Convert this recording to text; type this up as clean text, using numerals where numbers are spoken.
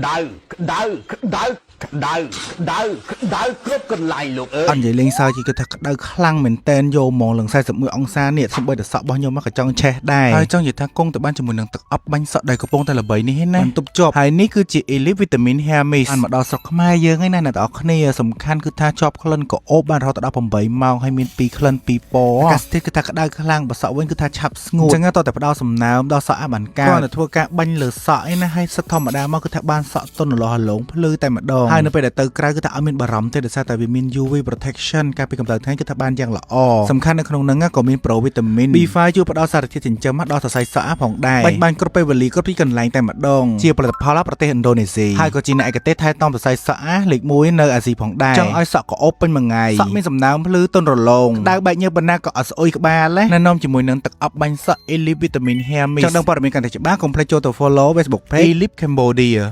ដៅក្ដៅក្ដៅក្ដៅក្ដៅក្ដៅគ្រប់កន្លែងលោកអើយ អត់និយាយលេងសើចគឺថាក្តៅខ្លាំងមែនតែនយកហ្មងឡើង41អង្សានេះសំបីតែសក់របស់ខ្ញុំមកក៏ចង់ឆេះដែរហើយចង់និយាយថាគង់ទៅបានជាមួយនឹងទឹកអប់បាញ់សក់ដែលកំពុងតែល្បីនេះឯណាបន្ទប់ជាប់ហើយនេះគឺជា Elite Vitamin Hair Mist បានមកដល់ស្រុកខ្មែរយើងឯណាអ្នកទាំងអស់គ្នាសំខាន់គឺថាជាប់ក្លិនក៏អូបបានរហូតដល់8ម៉ោងហើយមាន2ក្លិន2ពណ៌អាកាសធាតុគឺថាក្តៅខ្លាំងបើសក់វិញគឺថាឆាប់ស្ងួតអញ្ចឹងតើតែផ្ដោតសំណើមដល់សក់អាបានកើតគ្រាន់តែធ្វើការបាញ់លើសក់ឯណាហើយសិតធម្មតាមកគឺថាបានសក់ទន់រលោងភ្លឺតែម្ដងហើយនៅពេលដែលទៅក្រៅគឺថាអត់មានបារម្ភទេដោយសារតែវាមាន UV protection ការពីកម្ដៅថ្ងៃគឺថាបានយ៉ាងល្អសំខាន់នៅក្នុងហ្នឹងក៏មាន pro vitamin B5 ជួយផ្ដល់សារធាតុចិញ្ចឹមដល់សរសៃសក់ផងដែរបាញ់បានគ្រប់ពេលវេលាគ្រប់ទីកន្លែងតែម្ដងជាផលិតផលប្រទេសឥណ្ឌូនេស៊ីហើយក៏ជាអ្នកឯកទេសថែទាំសរសៃសក់លេខ1នៅអាស៊ីផងដែរចង់ឲ្យសក់ក្រអូបពេញមួយថ្ងៃសក់មានសំណើមភ្លឺទន់រលោងក្តៅបែកញើសប៉ុណ្ណាក៏អត់ស្អុយក្បាលដែរណែនាំជាមួយនឹងទឹកអប់បាញ់សក់ Elite Vitamin Hair Mist ចង់ដឹងព័ត៌មានកាន់តែច្បាស់កុំភ្លេចចូលទៅ follow Facebook Page Elite Cambodia.